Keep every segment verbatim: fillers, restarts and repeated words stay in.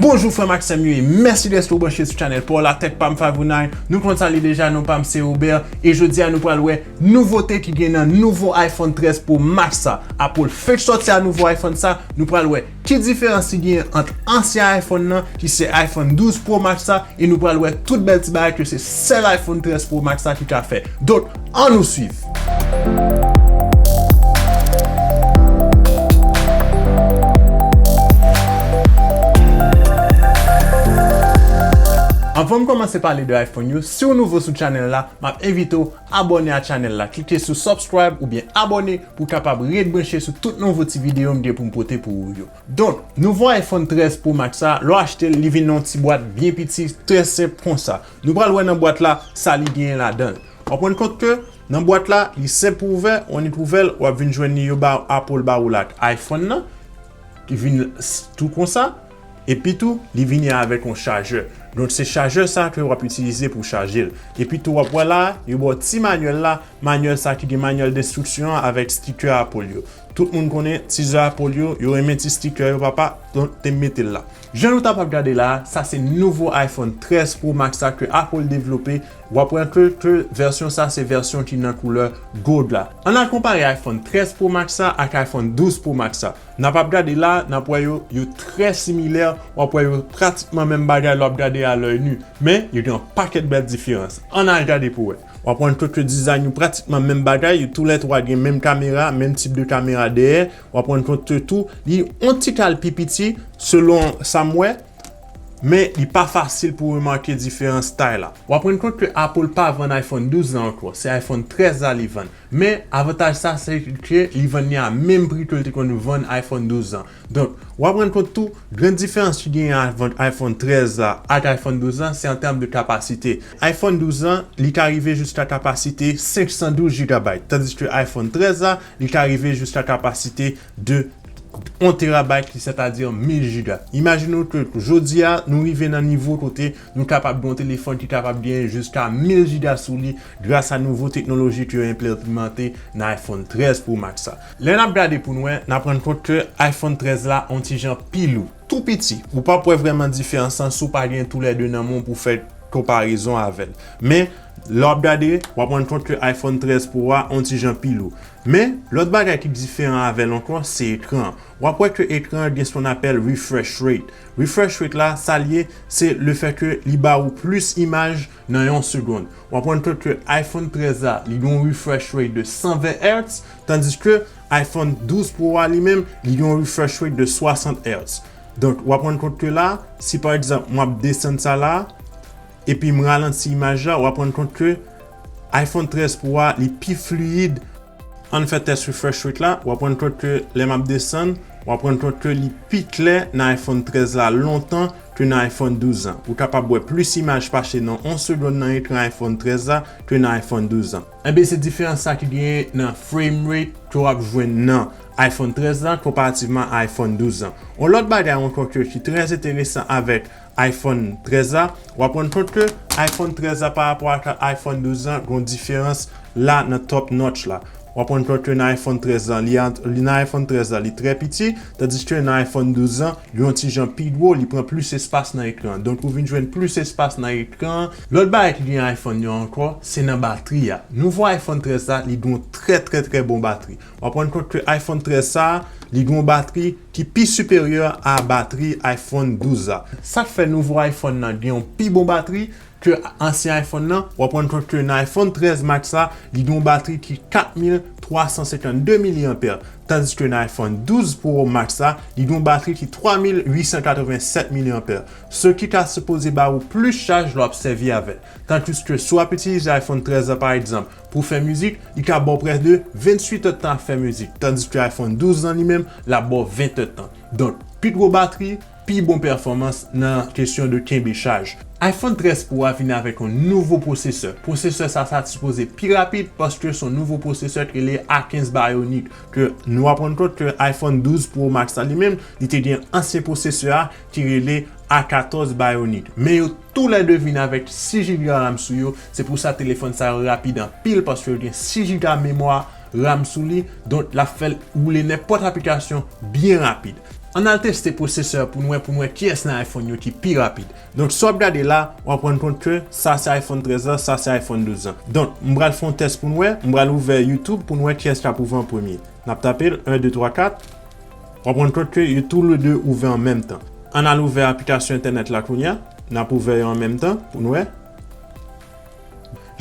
Bonjou frè m ak sè m yo, e mèsi dèske w branche sou channel pa w la, Tech pa m five oh nine. Nou konn sa li deja, non pa m se Robert, e jodi a nou pral wè nouvote ki gen nan nouvo iPhone trèz Pro Max sa. Apple fenk sòti a nouvo iPhone sa, nou pral wè ki diferans ki gen ant ansyen iPhone nan, ki se iPhone douz Pro Max sa, e nou pral wè tout bèl ti bagay ke se sèl iPhone trèz Pro Max sa ki ka fè. Donk, ann nou swiv. Anvan m kòmanse pale de iPhone yo, si w nouvo sou channel la, m ap envite w abòne a channel la. Klike sou subscribe oubyen abòne pou w kapab ret branche sou tout nouvo ti videyo m gen pou m pote pou ou yo. Donk, nouvo iPhone trèz Pro Max sa, lè w achte l, li vin nan yon ti bwat byen piti, trè senp konsa. Nou pral wè nan bwat la sa li genyen ladan l. W ap rann kont ke nan bwat la, li senp pou ouvè, w annik ouvè l, w ap vin jwenn li yo ba Apple ba ou la ak iPhone nan, ki vin s- tou konsa, epi tou, li vini avèk yon chajè. Donk, se chajè sa ke w ap itilize pou chaje l. Epi tou, w ap wè la, yo ba w ti manyèl la, manyèl sa ki gen manyèl denstriksyon an avèk sticker Apple yo. Tout moun konnen, ti zè Apple yo, yo renmen ti sticker yo, papa, donk, te mete l la. Jan nou t ap ap gade la, sa se nouvo iPhone trèz Pro Max sa ke Apple devlope. W ap wè ke, ke vèsyon sa se vèsyon ki nan koulè gold la. Ann al konpare iPhone trèz Pro Max sa ak iPhone douz Pro Max sa. N ap ap gade la, n ap wè yo, yo trè similè, w ap wè yo pratikman menm bagay lè w ap gade a lèy ni. Men, yo gen yon pakèt bèl diferans. Ann al gade pou wè. W ap rann kont ke dizayn yo pratikman menm bagay, yo toulètwa gen menm kamera, menm tip de kamera dèyè. W ap rann kont ke tou, li yon ti kal pi piti, selon sa m wè, men li pa fasil pou remake diferans tay la. W ap rann kont ke Apple pa vann iPhone douz lan ankò, se iPhone trèz la li vann. Men, avantaj sa, se ke li vann li a menm pri ke l te konn vann iPhone douz lan. Donk, w ap rann kont tou, grann diferans ki genyen ant iPhone trèz la ak iPhone douz lan, se an tèm de kapasite. iPhone douz lan, li ka rive jiska kapasite senk san douz gigabyte, tandiske iPhone trèz la, li ka rive jiska kapasite de yon terabyte, ki sètadi mil giga. Imajine w ke jodi a, nou rive nan nivo kote nou kapab gen yon telefòn ki kapab genyen jiska mil giga sou li gras a nouvo teknoloji ke yo enplimante nan iPhone trèz Pro Max sa. Lè n ap gade pou n wè, n ap rann kont ke iPhone trèz la on ti jan pi lou, tou piti. Ou p ap wè vrèman diferans lan si w pa gen toulède nan men w pou fè konparezon avè l. Men, lè w ap gade, w ap rann kont ke iPhone trèz Pro a on ti jan pi lou. Men, lòt bagay ki diferan avè l ankò, se ekran an. W ap wè ke ekran an gen sa n apèl refresh rate. Refresh rate la, sa l ye, se lefètke li ba ou plis imaj nan yon segonn. W ap rann kont ke iPhone trèz la, li gen yon refresh rate de san ven hertz, tandiske iPhone douz Pro a li menm, li gen yon refresh rate de swasant hertz. Donk, w ap rann kont ke la, si pa egzanp, m ap desann sa la, epi m ralanti imaj la, w ap rann kont ke iPhone trèz Pro a, li pi fliyid. Ann fè tès refresh rate la, w ap rann kont ke lè m ap desann, w ap rann kont ke li pi klè nan iPhone trèz la lontan ke nan iPhone douz lan. Ou kapab wè plis imaj pase nan yon segonn nan ekran iPhone trèz la ke nan iPhone douz lan. Enben, se diferans sa ki genyen nan frame rate ke w ap jwenn nan iPhone trèz la konparativman a iPhone douz lan. Yon lòt bagay ankò ke ki trè enteresan avèk iPhone trèz la, w ap rann kont ke iPhone trèz la pa rapò ak iPhone douz lan, gen yon diferans la nan top notch la. W ap rann kont ke nan iPhone trèz lan, li, li nan iPhone trèz la, li trè piti, tandiske nan iPhone douz lan, li yon ti jan pi gwo, li pran plis espas nan ekran. Donk, ou vin jwenn plis espas nan ekran. Lòt bagay ki gen iPhone yo ankò, se nan batri a. Nouvo iPhone trèz la, li gen yon trè, trè, trè bon batri. W ap rann kont ke iPhone trèz sa, li gen yon batri ki pi siperyè a batri iPhone douz la. Sa k fè nouvo iPhone nan gen yon pi bon batri ke ansyen iPhone nan, w ap rann kont ke nan iPhone trèz Max la, li gen yon batri ki kat mil twa san senkannde milianpè, tandiske nan iPhone douz Pro Max la, li gen yon batri ki twa mil uit san katreven sèt milianpè, se ki ta sipoze ba ou plis chaj lè w ap sèvi avè l. Tandiske si w ap itilize iPhone trèz la, pa egzanp, pou fè mizik, li ka ba w près de venntuit èdtan ap fè mizik, tandiske iPhone douz lan li menm, l ap ba w ven èdtan. Donk, pi gwo batri, pi bon pèfòmans nan kesyon de kenbe chaj. iPhone trèz Pro a vin avèk yon nouvo pwosesè. Pwosesè sa, sa sipoze pi rapid paske se yon nouvo pwosesè ki rele A kenz Bionic, ke nou ap rann kont ke iPhone douz Pro Max la li menm, li te gen ansyen pwosesè a ki rele A katòz Bionic. Men yo toulède vin avèk sis giga RAM sou yo, se pou sa telefòn sa yo rapid anpil paske yo gen sis giga memwa RAM sou li, donk l ap fè l woule nenpòt aplikasyon byen rapid. Ann al teste pwosesè pou n wè, pou n wè kiyès nan iPhone yo ki pi rapid. Donk, sa w ap gade la, w ap rann kont ke sa se iPhone trèz la, sa se iPhone douz la. Donk, m pral fè yon tès pou n wè, m pral ouvè YouTube pou n wè kiyès k ap ouvè an premye. N ap tape l, en, de, twa, kat. W ap rann kont ke yo toulede ouvè an menm tan. Ann al ouvè aplikasyon entènèt la kounye a. N ap ouvè yo an menm tan pou n wè.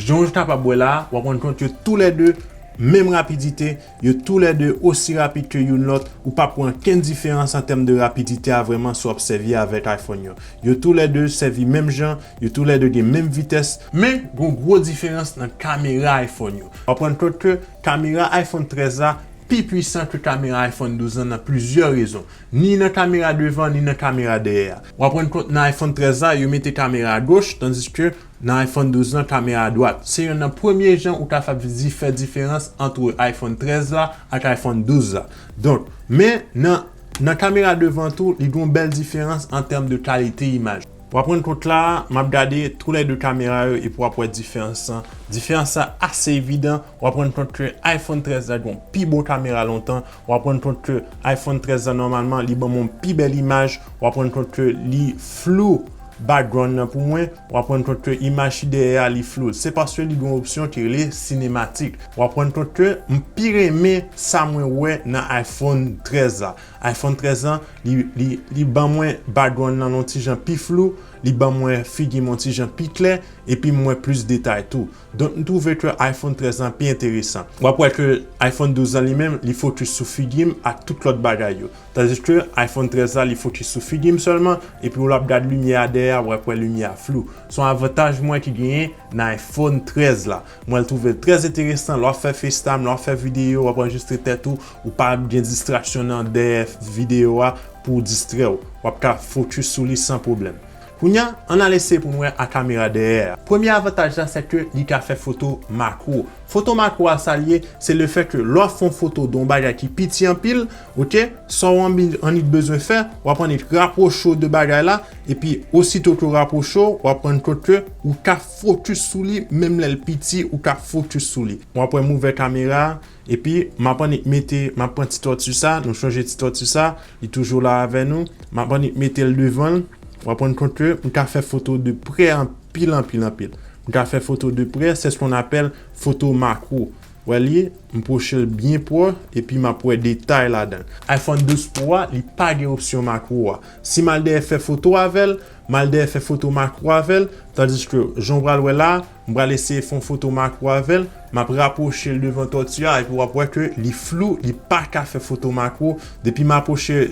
Jan w kapab wè la a, w ap rann kont yo toulede menm rapidite, yo toulede osi rapid ke youn lòt, ou p ap wè okenn diferans an tèm de rapidite a vrèman si w ap sèvi avèk iPhone yo. Yo toulede sèvi menm jan, yo toulede gen menm vitès, men gen yon gwo diferans nan kamera iPhone yo. W ap rann kont ke kamera iPhone trèz la pi pwisan ke kamera iPhone douz lan nan plizyè rezon, ni nan kamera devan, ni nan kamera dèyè a. W ap rann kont nan iPhone trèz la, yo mete kamera agoch, tandiske nan iPhone douz lan, kamera adwat. Se yonn nan premye jan ou kapab di fè diferans ant iPhone trèz la ak iPhone douz la. Donk, men nan, nan kamera devan tou, li gen yon bèl diferans an tèm de kalite imaj. W ap rann kont la, m ap gade toulede kamera yo epi w ap wè diferans lan. Diferans lan ase evidan. W ap rann kont ke iPhone trèz la gen yon pi bon kamera lontan. W ap rann kont ke iPhone trèz la nòmalman li ban mwen yon pi bèl imaj. W ap rann kont ke li flou background nan pou mwen. W ap rann kont ke imaj ki dèyè a li flou. Se paske li gen yon opsyon ki rele sinematik. W ap rann kont ke m pi renmen sa mwen wè nan iPhone trèz la. iPhone trèz lan, li, li, li ban mwen background lan yon ti jan pi flou, li ban mwen figi m yon ti jan pi klè, epi m wè plis detay tou. Donk, m twouve ke iPhone trèz lan pi enteresan. W ap wè ke iPhone douz lan li menm, li fokis sou figi m ak tout lòt bagay yo. Tandiske iPhone trèz la, li fokis sou figi m sèlman, epi w ap gad limyè a dèyè a, w ap wè limyè a flou. Se yon avantaj mwen ki genyen nan iPhone trèz la. Mwen, l twouve l trè enteresan. Lè w ap fè FaceTime, lè w ap fè videyo, w ap anrejistre tèt ou, ou pa ap gen distraksyon nan dèyè videyo a pou distrè w. W ap ka fokis sou li san pwoblèm. Kounye a, ann al eseye pou n wè a kamera dèyè a. Premye avantaj la, se ke li ka fè foto makwo. Foto makwo a, sa l ye, se lefètke lè w ap fè yon foto de yon bagay ki piti anpil, oke, sa w anvi, annik bezwen fè, w ap annik rapwoche w de bagay la, epi osito ke w rapwoche w, w ap rann kont ke ou ka fokis sou li, menm lè l piti, ou ka fokis sou li. W ap wè m ouvè kamera a, epi m ap annik mete, m ap pran ti tòti sa, nou chonje ti tòti sa, li toujou la avè nou, m ap annik mete l devan l, w ap rann kont ke m ka fè foto de prè anpil, anpil, anpil. M ka fè foto de prè, c'est ce qu'on appelle foto makwo. Wè li, m pwoche l byen pwòch, epi m ap wè detay ladan l. iPhone douz Pro a, li pa gen opsyon makwo a. Si m al dèyè fè foto avè l, m al dèyè fè foto makwo avè l, tandiske jan w pral wè la, m pral eseye fè yon foto makwo avè l, m ap rapwoche l devan tòti a, epi w ap wè ke li flou, li pa ka fè foto makwo. Depi m apwoche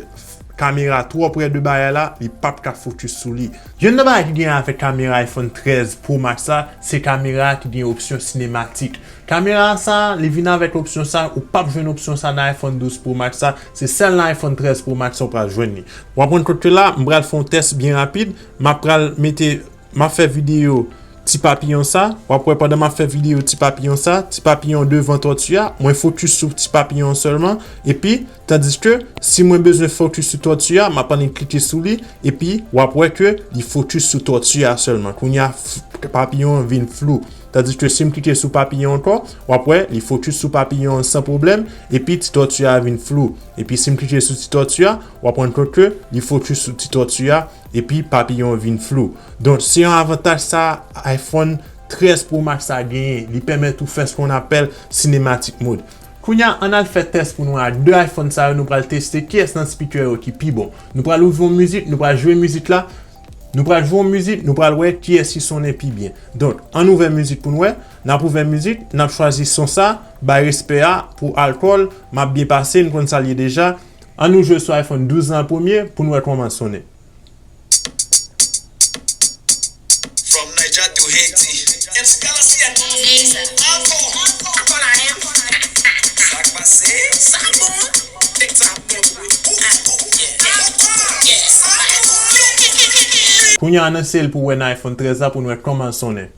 kamera twò prè de bagay la, li p ap ka fokis sou li. Youn nan bagay ki genyen avèk kamera iPhone trèz Pro Max la, se kamera ki gen opsyon sinematik. Kamera sa, li vin avèk opsyon sa, ou p ap jwenn opsyon sa nan iPhone douz Pro Max la, se sèl nan iPhone trèz Pro Max ou pral jwenn li. W ap rann kont ke la, m pral fè yon tès byen rapid, m ap pral mete, m ap fè videyo ti papiyon sa, w ap wè pandan m ap fè videyo ti papiyon sa, ti papiyon devan tòti a, mwen fokis sou ti papiyon sèlman, epi, tandiske, si mwen bezwen fokis sou tòti a, m ap annik klike sou li, epi w ap wè ke li fokis sou tòti a sèlman. Kounye a, f-, papiyon an vin flou. Tandiske si m klike sou papiyon ankò, w ap wè li fokis sou papiyon an san pwoblèm, epi ti tòti a vin flou. Epi si m klike sou ti tòti a, w ap rann kont ke li fokis sou ti tòti a, epi papiyon an vin flou. Donk, se yon avantaj sa iPhone trèz Pro Max la genyen. Li pèmèt ou fè ce qu'on appelle cinematic mode. Kounye a, ann al fè tès pou nou a de iPhone sa yo, nou pral teste kiyès nan speaker yo ki pi bon. Nou pral ouvri yon mizik, nou pral jwe mizik la. Nou pral jwe yon mizik, nou pral wè kiyès ki sonnen pi byen. Donk, ann ouvè mizik pou n wè. N ap ouvè mizik, n ap chwazi son sa, bay respè a pou Alcool, m ap byen pase, n konn sa l ye deja. Ann nou jwe sou iPhone douz lan an premye pou n wè kòman l sonnen. From Niger to Haiti. M C Galaxy and Alcool. Sa k pase? Sa bon. Nèg sa ap bon pou ou. Kounye a, ann eseye l pou wè nan iPhone trèz la pou n wè kòman l sonnen.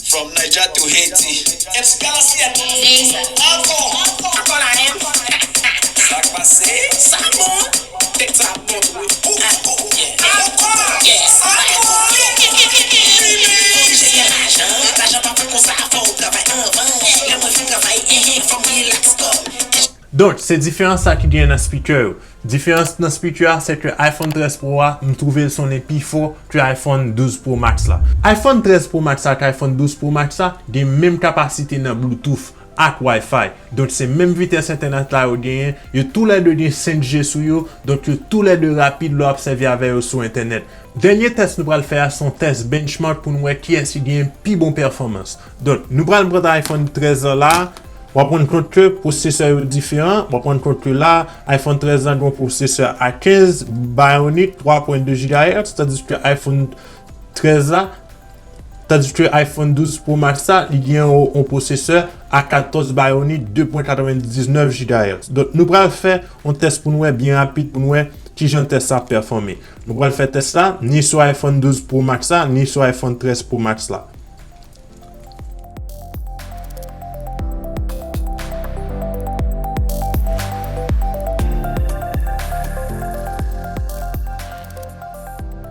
From Niger to Haiti. M C Galaxy and Alcool. Sa k pase? Sa bon. Nèg sa ap bon pou ou. Alcool. Alcool. Alcool. Lajan, lajan pa fè konsa, fò w travay anvan. Lè mwen fin travay, Donk, se diferans sa ki genyen nan speaker yo. Diferans nan speaker a, se ke iPhone trèz Pro a, m twouve l sonnen pi fò ke iPhone douz Pro Max la. iPhone trèz Pro Max la ak iPhone douz Pro Max la gen menm kapasite nan Bluetooth ak Wi-Fi. Donk, se menm vitès entènèt la yo genyen. Yo toulède gen senk G sou yo. Donk, yo toulède rapid lè w ap sèvi avè yo sou entènèt. Dènye tès nou pral fè a se yon tès benchmark pou n wè kiyès ki genyen pi bon pèfòmans. Donk, nou pral pran iPhone trèz la la. W ap rann kont ke pwosesè yo diferan. W ap rann kont ke la, iPhone trèz la gen yon pwosesè a kenz Bionic twa pwen de gigahertz, tandis ke iPhone trèz la, tandis ke iPhone douz Pro Max la, li gen yon, yon pwosesè a katòz Bionic de pwen katrevendiznèf gigahertz. Donk, nou pral fè yon tès pou n wè byen rapid, pou n wè kijan tès sa ap pèfòme. Nou pral fè tès la, ni sou iPhone douz Pro Max la, ni sou iPhone trèz Pro Max la.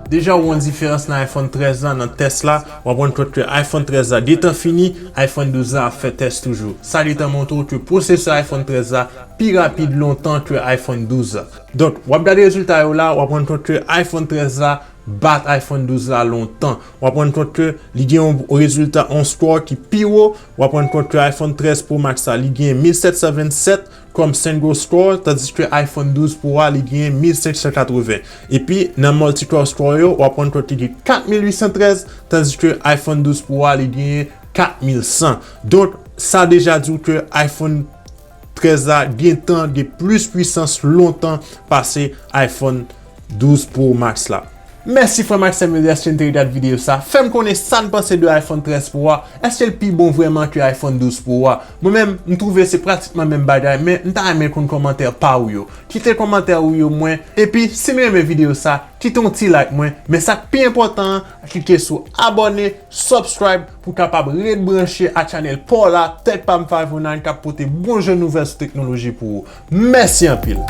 Deja, ou wè yon diferans nan iPhone trèz la, nan tès la, w ap rann kont ke iPhone trèz la gentan fini, iPhone douz la ap fè tès toujou. Sa gentan montre w ke pwosesè iPhone trèz la pi rapid lontan ke iPhone douz la. Donk, w ap gade rezilta yo la, w ap rann kont ke iPhone trèz la bat iPhone douz la lontan. W ap rann kont ke li gen yon rezilta, yon score ki pi wo. W ap rann kont ke iPhone trèz Pro Max la, li gen mil sèt san vennsèt kòm single score, tandis ke iPhone douz Pro a, li gen mil senk san katreven. Epi, nan multi-core score yo, w ap rann kont li gen kat mil uit san trèz, tandis ke iPhone douz Pro a, li gen kat mil san. Donk, sa deja di w ke iPhone trèz la gentan gen plis pwisans lontan pase iPhone douz Pro Max la. Mèsi frè m ak sè m yo dèske n te ret gad videyo sa. Fè m konnen sa n panse de iPhone trèz Pro a. Èske l pi bon vrèman ke iPhone douz Pro a? Mwen menm, m twouve se pratikman menm bagay, men m ta renmen konn kòmantè pa ou yo. Kite kòmantè ou yo mwen. Epi, si n renmen videyo sa, kite yon ti like mwen. Men sa k pi enpòtan an, klike sou abòne, subscribe, pou w kapab ret branche ak chanèl pa w la, Tech Pam five oh nine k ap pote bon jan nouvèl sou teknoloji pou ou. Mèsi anpil!